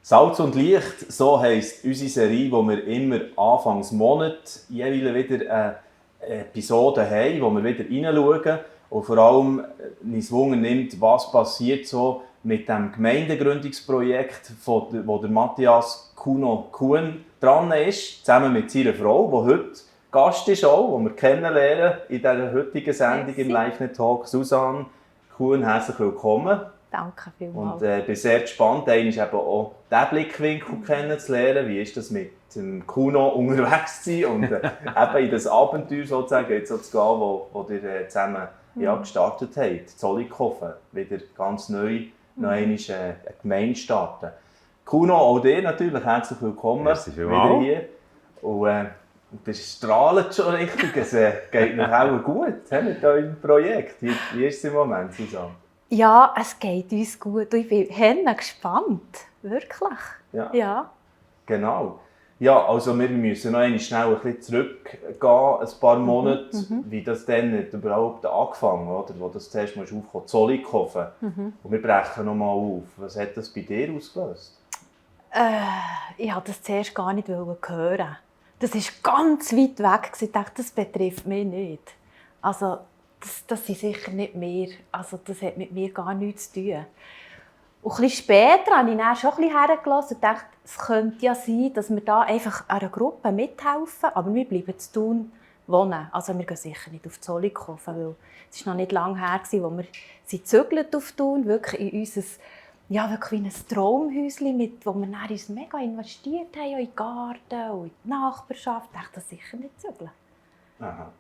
Salz und Licht, so heisst unsere Serie, wo wir immer Anfangs Monat jeweils wieder eine Episode haben, wo wir wieder hineinschauen und vor allem uns Wunder nimmt, was passiert so mit dem Gemeindegründungsprojekt, wo der Matthias Kuno Kuhn dran ist, zusammen mit seiner Frau, die heute Gast ist, auch, die wir kennenlernen in dieser heutigen Sendung im Live-Net Talk. Susanne Kuhn, herzlich willkommen. Danke vielmals. Und bin sehr gespannt, einmal eben auch diesen Blickwinkel kennenzulernen. Wie ist das mit dem Kuno unterwegs zu sein und eben in das Abenteuer sozusagen jetzt so zu gehen, wo ihr zusammen gestartet habt, Zollikofen, wieder ganz neu noch einmal eine Gemeinde starten. Kuno, auch dir natürlich herzlich willkommen wieder hier. Und das strahlt schon richtig, es geht noch auch gut mit eurem Projekt. Wie ist es im Moment, Susanne? Ja, es geht uns gut. Ich bin gespannt. Wirklich. Ja. Genau. Ja, also wir müssen noch einmal schnell ein bisschen zurückgehen, ein paar Monate, wie das dann überhaupt angefangen hat, oder? Wo das zuerst mal aufkam, Zollikofen. Und wir brechen noch mal auf. Was hat das bei dir ausgelöst? Ich wollte das zuerst gar nicht hören. Das war ganz weit weg. Ich dachte, das betrifft mich nicht. Also, das sind sicher nicht mehr. Also, das hat mit mir gar nichts zu tun. Und ein bisschen später habe ich dann schon ein bisschen hergelassen und dachte, es könnte ja sein, dass wir da einfach einer Gruppe mithelfen, aber wir bleiben zu Thun wohnen. Also wir gehen sicher nicht auf Zollikofen, weil es ist noch nicht lange her, als wir gezügelt auf Thun, wirklich in unser, ja, wirklich wie ein Traumhäuschen, wo wir dann uns mega investiert haben, in den Garten und in die Nachbarschaft. Ich dachte, das sicher nicht zügeln. Aha.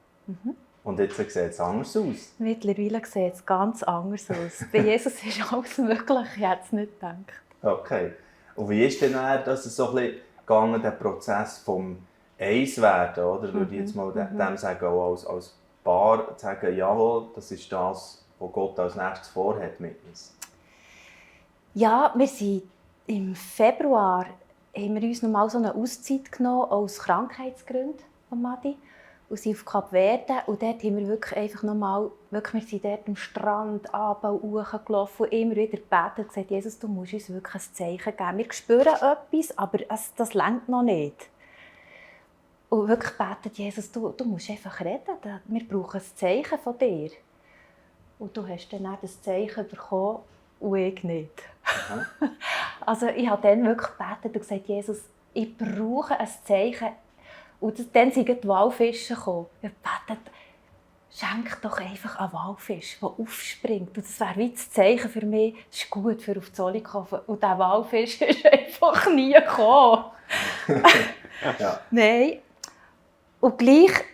Und jetzt sieht es anders aus? Mittlerweile sieht es ganz anders aus. Bei Jesus ist alles möglich, ich hätte es nicht gedacht. Okay. Und wie ist denn das so ein bisschen gegangen, der Prozess vom Eiswerden, oder? Würde ich jetzt mal dem sagen, auch als Paar sagen, jawohl, das ist das, was Gott als nächstes vorhat mit uns? Ja, wir sind im Februar haben wir uns noch mal so eine Auszeit genommen, aus Krankheitsgründen von Madi. Und sind auf Kap Verde. Und dort haben wir wirklich einfach nochmal, wir sind dort am Strand runter und hochgelaufen und immer wieder gebetet und gesagt, Jesus, du musst uns wirklich ein Zeichen geben. Wir spüren etwas, aber das reicht noch nicht. Und wirklich gebetet, Jesus, du musst einfach reden. Wir brauchen ein Zeichen von dir. Und du hast dann auch das Zeichen bekommen und ich nicht. Also ich habe dann wirklich gebetet und gesagt, Jesus, ich brauche ein Zeichen. Und dann sind die Walfische gekommen. Ich habe gebetet, schenk doch einfach einen Walfisch, der aufspringt. Und das wäre wie das Zeichen für mich, das ist gut für auf Zollikofen. Und dieser Walfisch ist einfach nie gekommen. Ja. Nein. Und gleich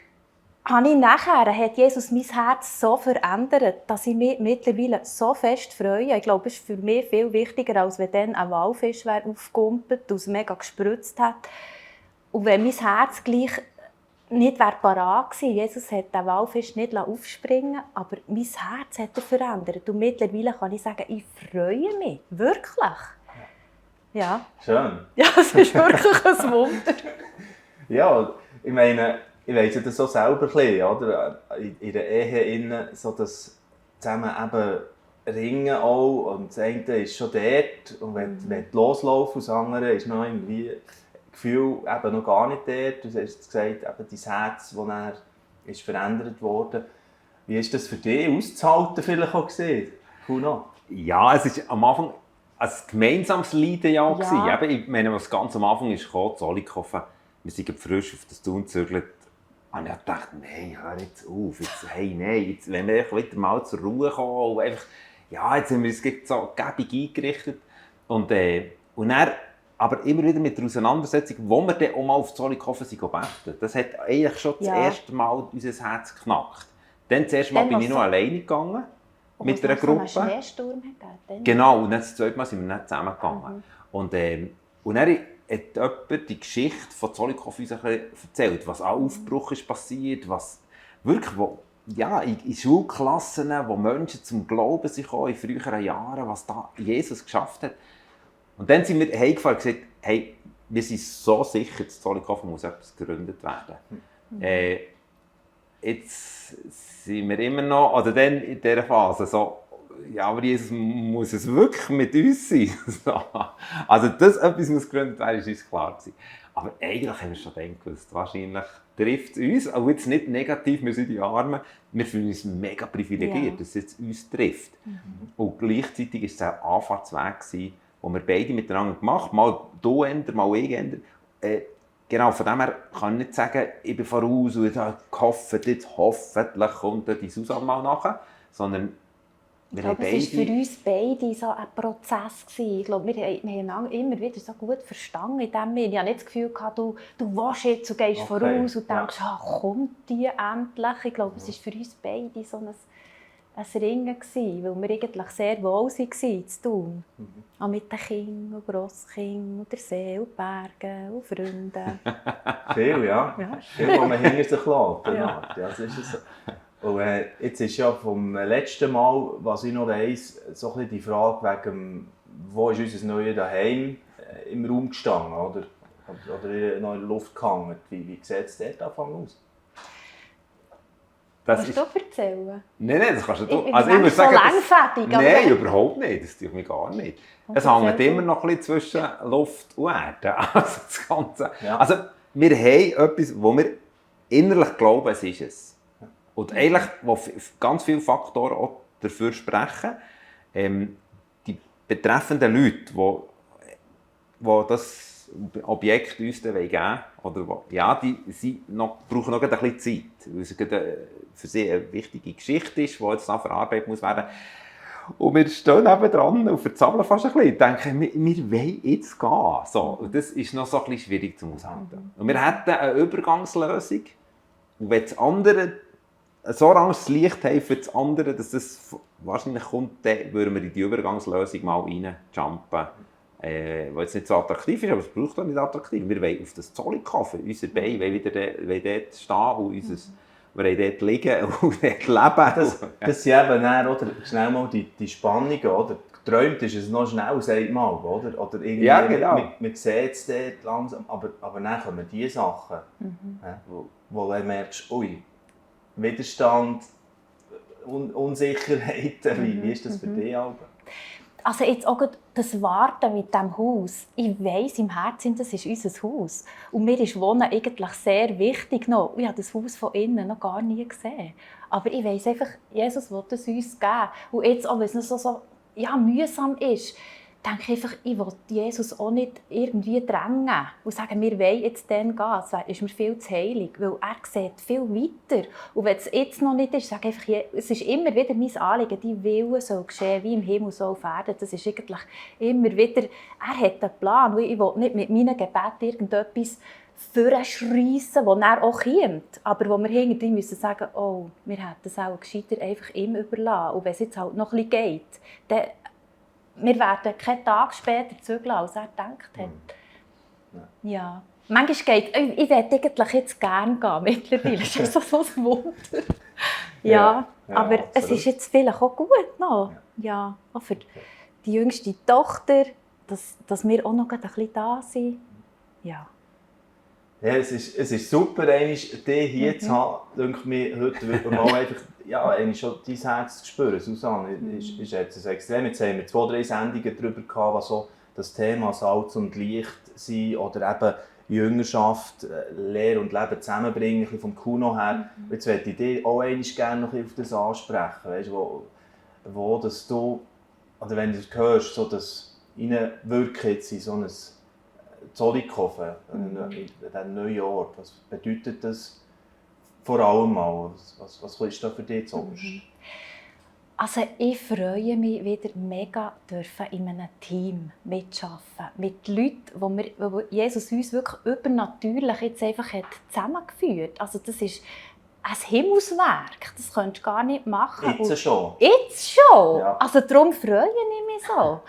hat Jesus mein Herz so verändert, dass ich mich mittlerweile so fest freue. Ich glaube, es ist für mich viel wichtiger, als wenn dann ein Walfisch aufgekumpelt und es mega gespritzt hat. Und wenn mein Herz gleich nicht parat gewesen, Jesus hat den Walfisch nicht aufspringen, aber mein Herz hat er verändert. Und mittlerweile kann ich sagen, ich freue mich. Wirklich. Ja. Schön. Ja, es ist wirklich ein Wunder. Ja, ich meine, ich weiss ja das so selber ein bisschen, oder? In der Ehe, so das zusammen eben ringen auch. Und das eine ist schon dort und will loslaufen, und das andere ist noch irgendwie Gefühl eben noch gar nicht dort. Du hast gesagt, eben dein Herz, das dann ist verändert wurde. Wie ist das für dich auszuhalten vielleicht auch gesehen, Kuno? Ja, es war am Anfang ein gemeinsames Leiden ja. Ich meine, was ganz am Anfang ist gekommen, Zollikofen, wir sind frisch auf das Thun gezügelt. Und ich dachte, nein, hör jetzt auf, jetzt, wenn wir wieder mal zur Ruhe kommen und einfach, ja, jetzt haben wir uns so gäbig eingerichtet. Und dann, aber immer wieder mit der Auseinandersetzung, wo wir dann auch mal auf Zollikofen beten. Das hat eigentlich schon das erste Mal unser Herz geknackt. Dann das erste Mal bin ich noch alleine gegangen. Mit einer Gruppe. So einen Schneesturm gegeben. Genau, und dann das zweite Mal sind wir nicht zusammengegangen. Und dann hat jemand die Geschichte von Zollikofen uns erzählt, was an Aufbruch ist passiert, was wirklich, in Schulklassen, wo Menschen zum Glauben sind in früheren Jahren, was da Jesus geschafft hat. Und dann sind wir heimgefahren und gesagt, hey, wir sind so sicher, dass Zollikofen muss etwas gegründet werden. Jetzt sind wir immer noch, oder dann in dieser Phase, so ja, aber Jesus, muss es wirklich mit uns sein? So. Also, dass etwas muss gegründet werden, ist uns klar gewesen. Aber eigentlich haben wir schon gewusst, wahrscheinlich trifft es uns, auch jetzt nicht negativ, wir sind die Armen, wir fühlen uns mega privilegiert, dass es jetzt uns trifft. Und gleichzeitig war es ein Anfahrtsweg gewesen, wo wir beide miteinander gemacht haben, mal du ändern, mal ich ändern. Genau, von dem her kann ich nicht sagen, ich bin voraus und ich habe gehofft, jetzt hoffentlich kommt die Susanne mal nachher, sondern wir haben beide... Es war für uns beide so ein Prozess. Ich glaube, wir haben einander immer wieder so gut verstanden in dem Sinne. Ich hatte nicht das Gefühl, du willst jetzt und gehst voraus und denkst, kommt die endlich? Ich glaube, es war für uns beide so ein Ringen, weil wir eigentlich sehr wohl waren zu tun. Auch mit den Kindern und Grosskindern und der See und Bergen und Freunden. Viel, ja. Viel, was man hinter sich lässt. Ja, das ist es so. Und jetzt ist ja vom letzten Mal, was ich noch weiss, so ein bisschen die Frage wegen, wo ist unser neues Daheim im Raum gestanden, oder noch in der Luft gehangen. Wie sieht es dort aus? Kannst du erzählen? Nein, das kannst du. Also ich würde sagen, nein, überhaupt nicht. Das tut mich gar nicht. Es hängt immer noch ein bisschen zwischen Luft und Erde. Also, das Ganze. Ja. Also, wir haben etwas, wo wir innerlich glauben, es ist es. Und eigentlich, wo ganz viele Faktoren auch dafür sprechen, die betreffenden Leute, die das Objekt uns dann geben wollen, oder die brauchen noch ein bisschen Zeit, weil es für sie eine wichtige Geschichte ist, die jetzt noch verarbeitet muss werden. Und wir stehen nebendran und verzapfen fast ein bisschen. Denken, wir wollen jetzt gehen. So, und das ist noch so ein bisschen schwierig zu aushalten. Und wir hätten eine Übergangslösung. Und wenn das andere so langes Licht haben für das andere, dass das wahrscheinlich kommt, dann würden wir in die Übergangslösung mal reinjumpen. Weil es nicht so attraktiv ist, aber es braucht auch nicht attraktiv. Wir wollen auf das Zollikofen, unser Bein wollen dort stehen und wir wollen dort liegen und dort leben. Das sind eben dann, oder, schnell mal die Spannungen, oder? Geträumt ist es noch schnell, sagt man, oder? Oder irgendwie, ja, genau. Man sieht es dort langsam, aber dann kommen die Sachen, wo du merkst, ui, Widerstand, Unsicherheiten, wie ist das für dich? Also jetzt auch das Warten mit diesem Haus. Ich weiss im Herzen, das ist unser Haus. Und mir ist Wohnen eigentlich sehr wichtig noch. Ich habe das Haus von innen noch gar nie gesehen. Aber ich weiss einfach, Jesus will es uns geben. Und jetzt, auch wenn es noch so mühsam ist, denke ich einfach, ich will Jesus auch nicht irgendwie drängen und sagen, wir wollen jetzt dann gehen. Das ist mir viel zu heilig, weil er sieht viel weiter. Und wenn es jetzt noch nicht ist, sage ich einfach, es ist immer wieder mein Anliegen, die Wille soll geschehen, wie im Himmel so auf Erden. Das ist eigentlich immer wieder, er hat einen Plan. Ich will nicht mit meinen Gebeten irgendetwas vorschreissen, das er auch kommt. Aber wo wir hinterher müssen sagen, oh, wir hätten es auch gescheiter einfach ihm überlassen. Und wenn es jetzt halt noch ein bisschen geht, dann wir werden keinen Tag später zügeln, als er gedacht hat. Ja. Manchmal geht ich würde eigentlich jetzt gerne gehen. Mittlerweile ist das so ein Wunder. Ja, aber absolut. Es ist jetzt vielleicht auch gut noch. Ja, auch für die jüngste Tochter, dass wir auch noch ein bisschen da sind. Ja. Ja, es ist super, dich hier zu haben. Denke mir, heute wird man mal einfach schon dein Herz zu spüren. Susanne, ist jetzt extrem. Jetzt haben wir 2-3 Sendungen darüber gehabt, was so das Thema Salz und Licht sind oder eben Jüngerschaft, Lehre und Leben zusammenbringen, ein bisschen vom Kuno her. Jetzt möchte ich dich auch gerne noch auf das ansprechen. Weißt, wo dass du, oder wenn du das hörst, so das Reinwirken jetzt in so ein Zollikofen, in diesem neuen Ort. Was bedeutet das vor allem mal? Was ist da für dich zuoberst? Also ich freue mich wieder mega, in einem Team mitarbeiten. Mit Leuten, wo Jesus uns wirklich übernatürlich jetzt einfach hat zusammengeführt. Also das ist ein Himmelswerk. Das könntest du gar nicht machen. Jetzt schon? Jetzt schon? Ja. Also darum freue ich mich so.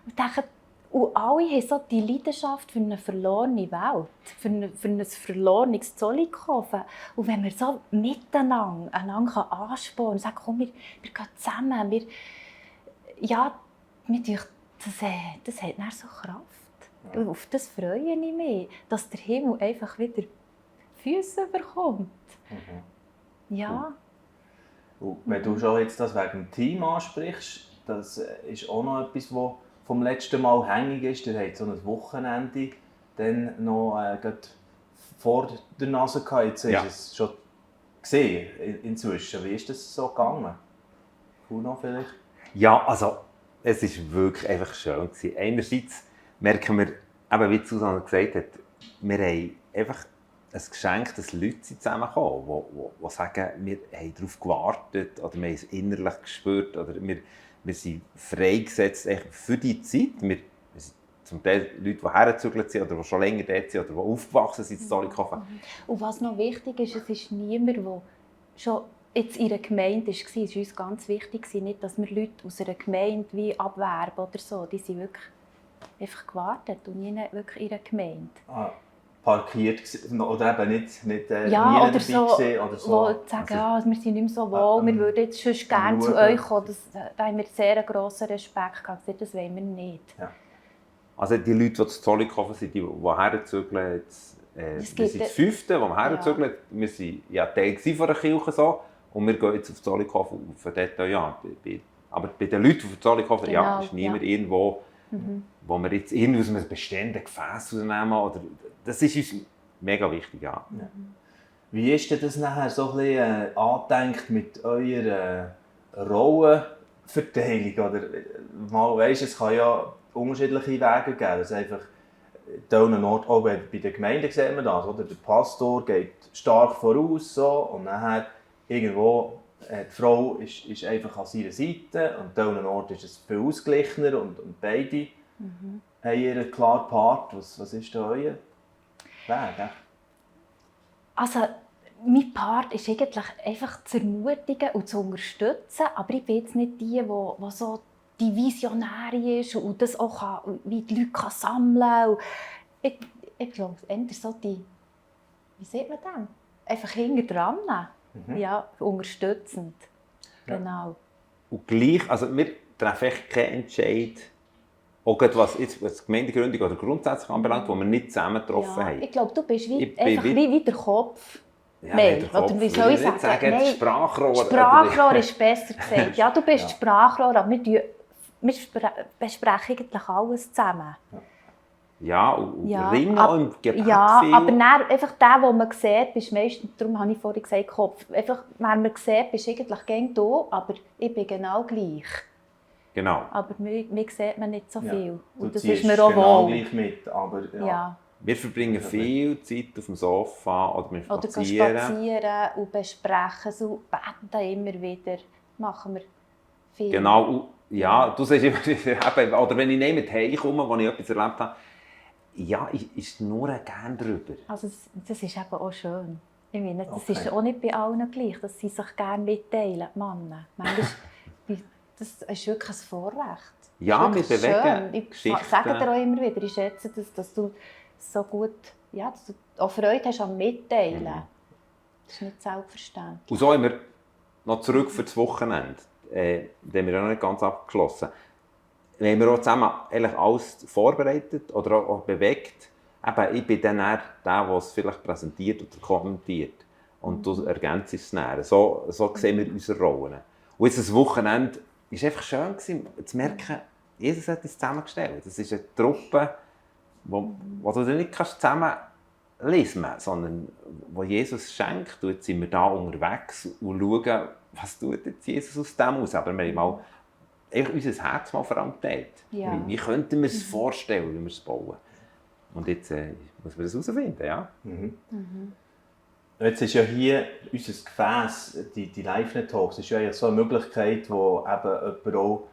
Und denke, und alle haben so die Leidenschaft für eine verlorene Welt, für ein verlorenes Zollikofen. Und wenn wir so miteinander einander anspornen und sagen, komm, wir gehen zusammen, das hat dann so Kraft. Und auf das freue ich mich, dass der Himmel einfach wieder Füße bekommt. Ja. Und wenn du schon jetzt das wegen dem Team ansprichst, das ist auch noch etwas, was vom letzten Mal hängig ist. Ihr habt so ein Wochenende dann noch gerade vor der Nase gehabt. Jetzt ist es schon gesehen inzwischen. Wie ist das so gegangen? Kuno vielleicht? Ja, also es war wirklich einfach schön gewesen. Einerseits merken wir, eben wie Susanne gesagt hat, wir haben einfach ein Geschenk, dass Leute zusammenkommen, die sagen, wir haben darauf gewartet oder wir haben es innerlich gespürt oder wir sind freigesetzt für die Zeit. Wir sind zum Teil Leute, die hergezügelt sind oder die schon länger dort sind oder die aufgewachsen sind in Zollikofen. Und was noch wichtig ist, es ist niemand, der schon jetzt in einer Gemeinde war. Es war uns ganz wichtig, nicht, dass wir Leute aus einer Gemeinde wie abwerben oder so. Die sind wirklich einfach gewartet und nie wirklich in einer Gemeinde. Parkiert oder eben nicht ja, nie oder dabei so, gewesen, oder so. Die sagen, wir sind nicht mehr so wohl, wir würden jetzt schon gerne zu euch kommen. Da haben wir sehr grossen Respekt gehabt. Das wollen wir nicht. Ja. Also die Leute, die zu Zollikofen sind, die herzügeln, wir sind das 5., die wir herzügeln. Wir waren ja Teil von der Kirche so, und wir gehen jetzt auf Zollikofen und von dort ja. Aber bei den Leuten auf Zollikofen genau, ist niemand irgendwo, wo wir jetzt irgendwie aus einem bestehenden Gefäß rausnehmen. Oder, das ist uns mega wichtig, ja. Wie ist denn das nachher so ein bisschen angedenkt mit eurer Rollenverteilung? Oder, mal, weißt, es kann ja unterschiedliche Wege geben. Das einfach Ort, auch bei der Gemeinde sieht man das, oder? Der Pastor geht stark voraus so, und nachher irgendwo die Frau ist einfach an seiner Seite, und an einem Ort ist es viel ausgeglichener und beide haben ihren klaren Part. Was ist da euer Weg? Also, mein Part ist eigentlich einfach zu ermutigen und zu unterstützen, aber ich bin jetzt nicht die so die Visionärin ist und das auch kann, wie die Leute kann sammeln kann. Ich glaube, eher so die, wie sieht man das? Einfach hinten dran. Ja, unterstützend. Ja. Genau. Und gleich, also wir treffen echt keinen Entscheid, auch was jetzt Gemeindegründung oder grundsätzlich anbelangt, wo wir nicht zusammen getroffen haben. Ich glaube, du bist Ich einfach bin wie der Kopf. Ja, Nein, der Kopf, oder wie soll ich sagen? das Sprachrohr. Sprachrohr ist besser gesagt. Ja, du bist das Sprachrohr, aber wir besprechen eigentlich alles zusammen. Ja, und ringen auch im Gebet ja, viel. aber dann, einfach der, den man sieht, bist meistens, darum habe ich vorhin gesagt, Kopf. Einfach, wenn man sieht, bist du eigentlich gegen du, aber ich bin genau gleich. Genau. Aber mir sieht man nicht so viel. Und das ziehst ist mir auch genau wohl. gleich mit, aber Ja. Wir verbringen viel Zeit auf dem Sofa oder wir Oder spazieren. spazieren und besprechen es und beten immer wieder. Machen wir viel. Genau, und ja, du sagst immer, oder wenn ich nicht mit heimkomme, wo ich etwas erlebt habe, ja, ich schnurre gerne drüber. Also das ist eben auch schön. Ich meine, das ist auch nicht bei allen gleich, dass sie sich gerne mitteilen, die Männer. Manchmal, das ist wirklich ein Vorrecht. Ja, wir bewegen Ich sage dir auch immer wieder, ich schätze das, dass du so gut, ja, dass du auch Freude hast am Mitteilen. Das ist nicht selbstverständlich. Und so haben wir noch zurück für das Wochenende. Den haben wir noch nicht ganz abgeschlossen. Wir haben auch zusammen eigentlich alles vorbereitet oder auch bewegt. Eben, ich bin dann eher der es vielleicht präsentiert oder kommentiert. Und du ergänzt es dann. So sehen wir unsere Rollen. Und jetzt das Wochenende war einfach schön gewesen, zu merken, Jesus hat uns zusammengestellt. Das ist eine Truppe, wo du nicht zusammen lesen kannst, sondern wo Jesus schenkt. Und jetzt sind wir da unterwegs und schauen, was tut jetzt Jesus aus dem aus. Aber wir haben mal unser Herz mal vor allem geteilt. Ja. Wie könnten wir es vorstellen, wie wir es bauen? Und jetzt muss man das herausfinden, ja? Jetzt ist ja hier unser Gefäß, die Live-Talks, ist ja eigentlich so eine Möglichkeit, wo eben jemand auch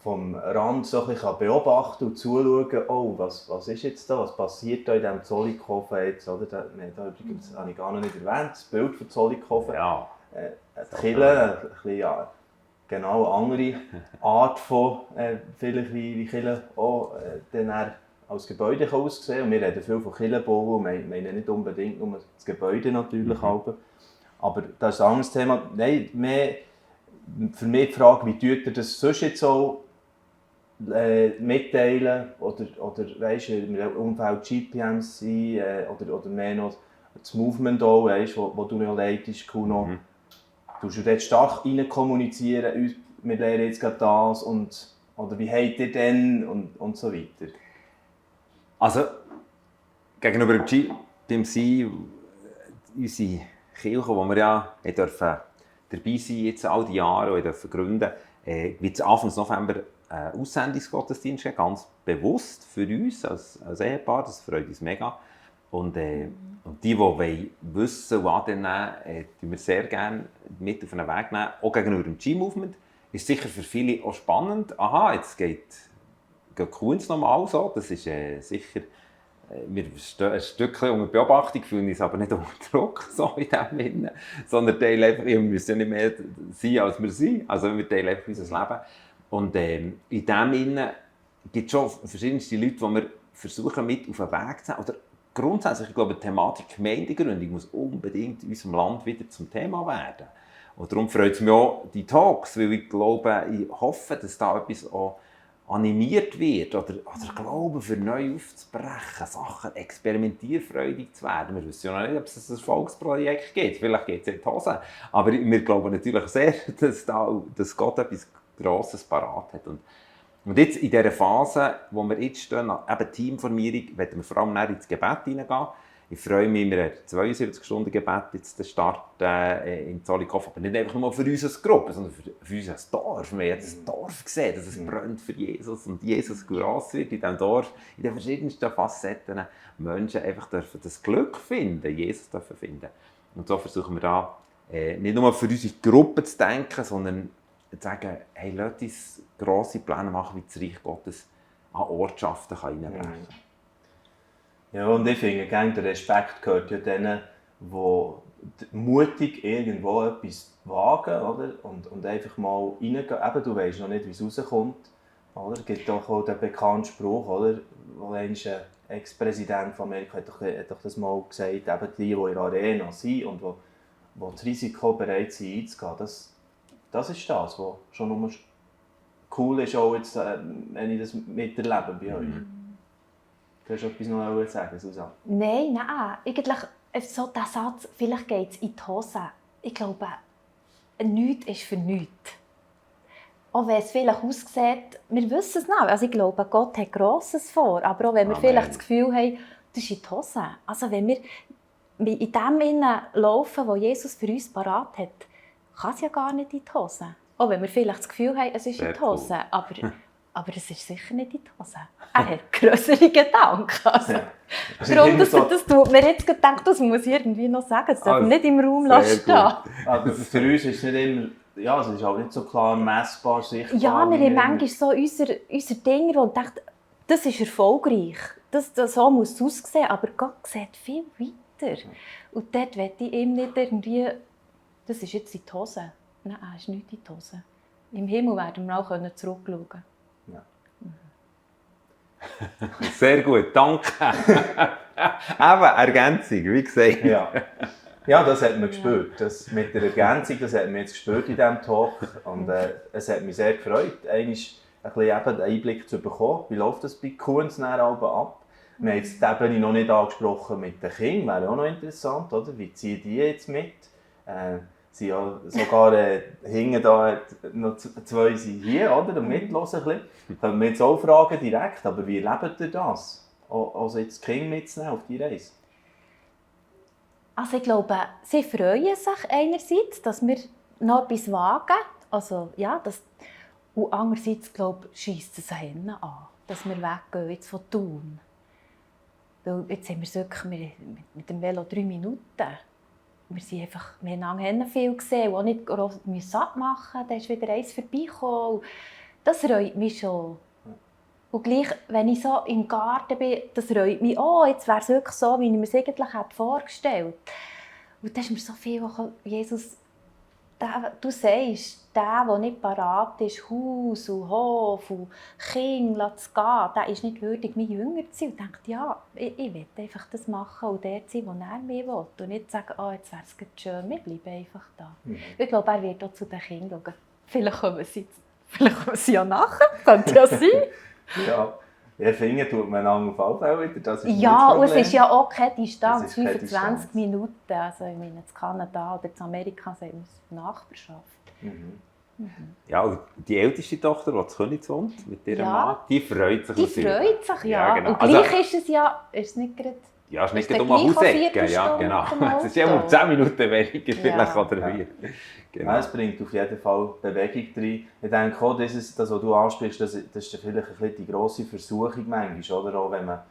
vom Rand so ein bisschen beobachten und zuschauen kann, oh, was ist jetzt da, was passiert da in diesem Zollikofen jetzt, oder? Da übrigens, habe ich gar noch nicht erwähnt, das Bild von Zollikofen. Ja. Die Kirche, ein bisschen, ja, genau eine andere Art von, vielleicht wie Kirche auch dann als Gebäude kann aussehen kann. Und wir reden viel von Kirchenbau und meinen nicht unbedingt nur das Gebäude natürlich. Aber das ist ein anderes Thema. Nein, für mich die Frage, wie tut ihr das sonst jetzt so mitteilen? Oder weißt du, im Umfeld GPMC oder mehr noch das Movement auch, weißt, wo du noch leitest, Kuno. Du dort stark rein kommunizieren, wir lernen jetzt gerade das oder wie habt ihr denn und so weiter? Also, gegenüber dem Sie, unsere Kirche, wo wir ja dürfen dabei sein jetzt all die Jahre und dürfen gründen, wird es Anfang November Aussendungsgottesdienst geben, ganz bewusst für uns als Ehepaar. Das freut uns mega. Und die wissen und annehmen, tun wir sehr gerne mit auf einen Weg nehmen. Auch gegenüber dem G-Movement ist sicher für viele auch spannend. Aha, jetzt geht Kunst nochmal so. Das ist sicher, wir stehen ein Stückchen unter Beobachtung, fühlen uns aber nicht unter Druck, so in dem Sinne, sondern teilen einfach, wir müssen ja nicht mehr sein, als wir sind. Also wir teilen einfach unser Leben. Und in dem Sinne gibt es schon verschiedenste Leute, die wir versuchen, mit auf den Weg zu nehmen. Oder grundsätzlich, ich glaube, die Thematik Gemeindegründung muss unbedingt in unserem Land wieder zum Thema werden. Und darum freut es mich auch, die Talks, weil ich glaube, ich hoffe, dass da etwas auch animiert wird oder Glauben für neu aufzubrechen, Sachen experimentierfreudig zu werden. Wir wissen ja noch nicht, ob es ein Erfolgsprojekt gibt. Vielleicht geht es in die Hose. Aber wir glauben natürlich sehr, dass Gott etwas Grosses parat hat. Und jetzt in dieser Phase, wo wir jetzt stehen, eben Teamformierung, werden wir vor allem ins Gebet hineingehen. Ich freue mich, wir haben 72-Stunden-Gebet jetzt starten in Zollikofen, aber nicht einfach nur für unsere Gruppe, sondern für unser Dorf. Wir haben das Dorf gesehen, dass es brennt für Jesus und Jesus gross wird in diesem Dorf, in den verschiedensten Facetten. Menschen einfach dürfen das Glück finden, Jesus dürfen finden. Und so versuchen wir da nicht nur für unsere Gruppe zu denken, sondern zu sagen, hey, lasst uns grosse Pläne machen, wie das Reich Gottes an Ortschaften hineinbrechen kann. Ja, und ich finde, der Respekt gehört ja denen, die mutig irgendwo etwas wagen, oder? Und einfach mal reingehen. Eben, du weisst noch nicht, wie es rauskommt. Oder? Es gibt doch auch den bekannten Spruch, oder? Wo ein Ex-Präsident von Amerika hat doch das mal gesagt, eben die in der Arena sind und wo das Risiko bereit sind einzugehen. Das ist das, was schon nur cool ist, auch jetzt, wenn ich das miterlebe bei euch. Du hast etwas noch sagen, Susanne? Nein. Eigentlich so der Satz, vielleicht geht es in die Hose. Ich glaube, nichts ist für nichts. Auch wenn es vielleicht aussieht, wir wissen es nicht. Also ich glaube, Gott hat Grosses vor. Aber auch wenn wir vielleicht das Gefühl haben, das ist in die Hose. Also wenn wir in dem laufen, was Jesus für uns parat hat, kann es ja gar nicht in die Hose. Auch wenn wir vielleicht das Gefühl haben, es ist in die Hose. Aber es ist sicher nicht in die Hose. Er hat grössere Gedanken. Also, darum, das tut mir jetzt gedacht, das muss ich irgendwie noch sagen. Das darf nicht im Raum stehen. Aber für uns ist es nicht immer, ja, es ist auch nicht so klar messbar, sichtbar. Ja, wir haben manchmal so unser Ding und denken, das ist erfolgreich. So muss es aussehen, aber Gott sieht viel weiter. Und dort möchte ich ihm nicht irgendwie, das ist jetzt in die Hose. Nein, es ist nicht in die Hose. Im Himmel werden wir auch zurückschauen können. Ja. Sehr gut, danke. Eben, Ergänzung, wie gesagt. Ja, das hat man gespürt. Das mit der Ergänzung, das hat man jetzt gespürt in diesem Talk. Und es hat mich sehr gefreut, einen Einblick zu bekommen. Wie läuft das bei Kunz ab? Wir haben jetzt die Ebene noch nicht angesprochen mit den Kindern. Wäre auch noch interessant, oder? Wie ziehen die jetzt mit? Sie ja sogar hinten da noch zwei sind hier, oder? Und mithören. Können wir jetzt auch fragen direkt, aber wie erlebt ihr das? Also jetzt die Kinder mitzunehmen auf die Reise? Also ich glaube, sie freuen sich einerseits, dass wir noch etwas wagen. Also, ja, und andererseits, glaube ich, schiesst es an, dass wir weggehen jetzt von Thun. Weil jetzt haben wir wirklich mit dem Velo 3 Minuten. Wir haben viel gesehen und auch nicht gross abmachen. Da ist wieder eins vorbeigekommen. Das reut mich schon. Und gleich, wenn ich so im Garten bin, das reut mich auch. Jetzt wäre es wirklich so, wie ich mir es eigentlich vorgestellt hätte. Und da ist mir so viel, Jesus, du sagst, der nicht parat ist, Haus und Hof und Kinder zu gehen, der ist nicht würdig, mein Jünger zu sein. Und denkt, ja, ich will einfach das machen und dort sein, wo er mich will. Und nicht sagen, jetzt wäre es schön, wir bleiben einfach da. Ich glaube, er wird auch zu den Kindern schauen. Vielleicht kommen sie ja nachher, könnte ja sein. Ja, finden tut man auf alle Fälle wieder. Das ist ja, und es ist ja auch keine Distanz, 25 Minuten. Also ich meine, in Kanada oder in Amerika sagen wir es Nachbarschaft. Ja, und die älteste Tochter, die in Königs wohnt, mit ihrem Ja. Mann, die freut sich. Die natürlich. freut sich, ja. genau. Und gleich ist es ja, ist es nicht gerade... Ja, es ist nicht Ist um der eine gleich eine Hausecke. Ja, Viertelstunde genau. mit dem Es ist ja um Auto? 10 Minuten weniger vielleicht Ja. oder mehr. Genau. Ja, es bringt auf jeden Fall Bewegung rein. Ich denke auch, das, was du ansprichst, das ist vielleicht ein bisschen die grosse Versuchung manchmal, oder? Auch wenn man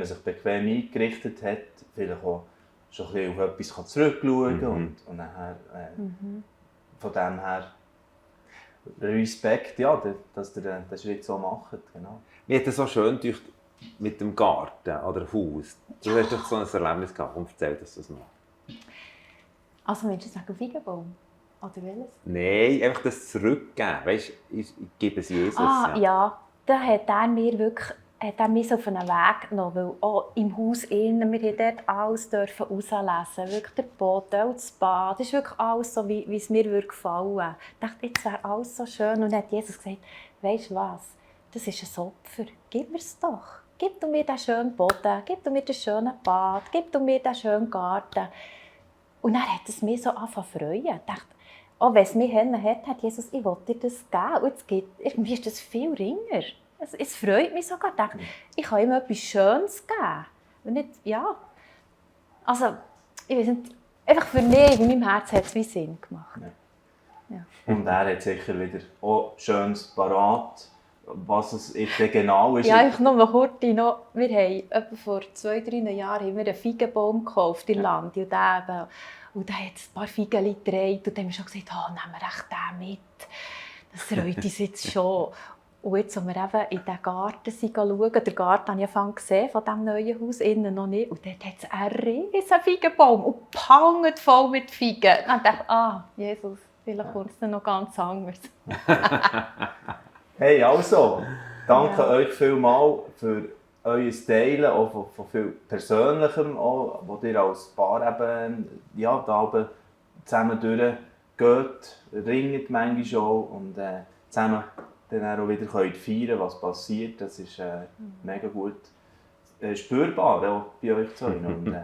sich bequem eingerichtet hat, vielleicht auch schon ein bisschen auf etwas zurückschauen kann und nachher, von dem her Respekt, ja, dass ihr den Schritt so macht. Genau. Mir hat es so schön gedacht, mit dem Garten oder Haus. Du hast doch so ein Erlebnis gehabt. Komm, erzähl das noch. Also willst du sagen Feigenbaum? Oder welches? Nein, einfach das zurückgeben. Weißt du, ich gebe es Jesus. Ja. Da hat er mich so auf einen Weg genommen, weil auch im Haus innen, wir durften dort alles rauslesen. Wirklich der Boden und das Bad, das ist wirklich alles so, wie es mir gefallen würde. Ich dachte, jetzt wäre alles so schön. Und dann hat Jesus gesagt, weisst du was, das ist ein Opfer, gib mir es doch. Gib du mir den schönen Boden, gib du mir den schönen Bad, gib du mir den schönen Garten. Und dann hat es mich so angefangen zu freuen. Ich dachte, auch wenn es mich hat Jesus, ich will dir das geben. Und irgendwie ist das viel ringer. Es freut mich sogar. Ich dachte, ich kann ihm etwas Schönes geben. Und nicht, ja. Also, ich weiß nicht, einfach für mich, in meinem Herzen hat es wie Sinn gemacht. Ja. Und er hat sicher wieder auch Schönes parat, was es jetzt genau ist. Ja, ich noch kurz noch. Wir haben etwa vor 2-3 Jahren haben wir einen Feigenbaum gekauft in Landi. Und da hat es ein paar Feigen getragen. Und dann haben wir schon gesagt, nehmen wir echt den mit. Das freut uns jetzt schon. Und jetzt, als wir eben in diesen Garten schauen, den Garten habe ich ja gesehen, von diesem neuen Haus, innen noch nicht. Und dort hat es einen riesen Feigenbaum und hängt voll mit Feigen. Dann dachte ich, Jesus, vielleicht kommt es dann noch ganz anders. Hey, also, danke euch vielmals für euer Teilen, auch von viel Persönlichem, auch, wo ihr als Paar eben, ja, da oben zusammen durchgeht, ringt manchmal auch und zusammen dann auch wieder feiern könnt, was passiert. Das ist mega gut spürbar, auch bei euch zwei. Und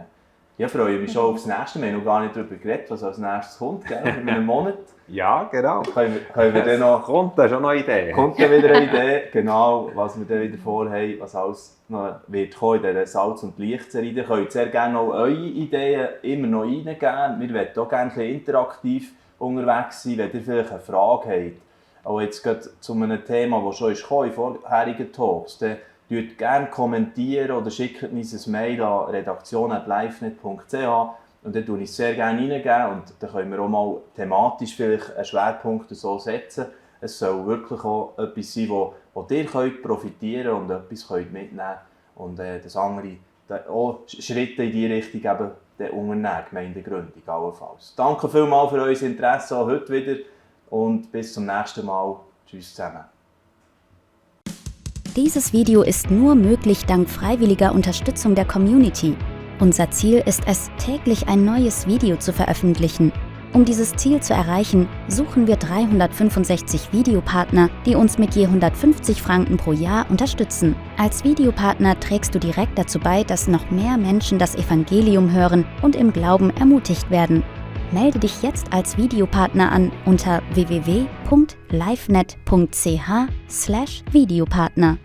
ich freue mich schon aufs Nächste. Wir haben noch gar nicht darüber geredet, was als nächstes kommt, gell? In einem Monat. Ja, genau. Können wir dann noch... Kommt da schon noch eine Idee? Kommt dann wieder eine Idee, genau, was wir dann wieder vorhaben, was alles noch wird kommen in dieser Salz- und Licht-Serie. Ihr könnt sehr gerne auch eure Ideen immer noch reingeben. Wir möchten auch gerne ein bisschen interaktiv unterwegs sein, wenn ihr vielleicht eine Frage habt. Auch jetzt gerade zu einem Thema, das schon in vorherigen Talks ist, dann gerne kommentieren oder schickt uns ein Mail an redaktion@lifenet.ch und dann tue ich es sehr gerne reingeben und dann können wir auch mal thematisch vielleicht einen Schwerpunkt so setzen. Es soll wirklich auch etwas sein, wo ihr könnt profitieren und etwas könnt mitnehmen und das andere auch Schritte in diese Richtung eben der unternehmen, Gemeindegründung allenfalls. Danke vielmals für euer Interesse auch heute wieder und bis zum nächsten Mal. Tschüss zusammen. Dieses Video ist nur möglich dank freiwilliger Unterstützung der Community. Unser Ziel ist es, täglich ein neues Video zu veröffentlichen. Um dieses Ziel zu erreichen, suchen wir 365 Videopartner, die uns mit je 150 Franken pro Jahr unterstützen. Als Videopartner trägst du direkt dazu bei, dass noch mehr Menschen das Evangelium hören und im Glauben ermutigt werden. Melde dich jetzt als Videopartner an unter www.lifenet.ch/Videopartner.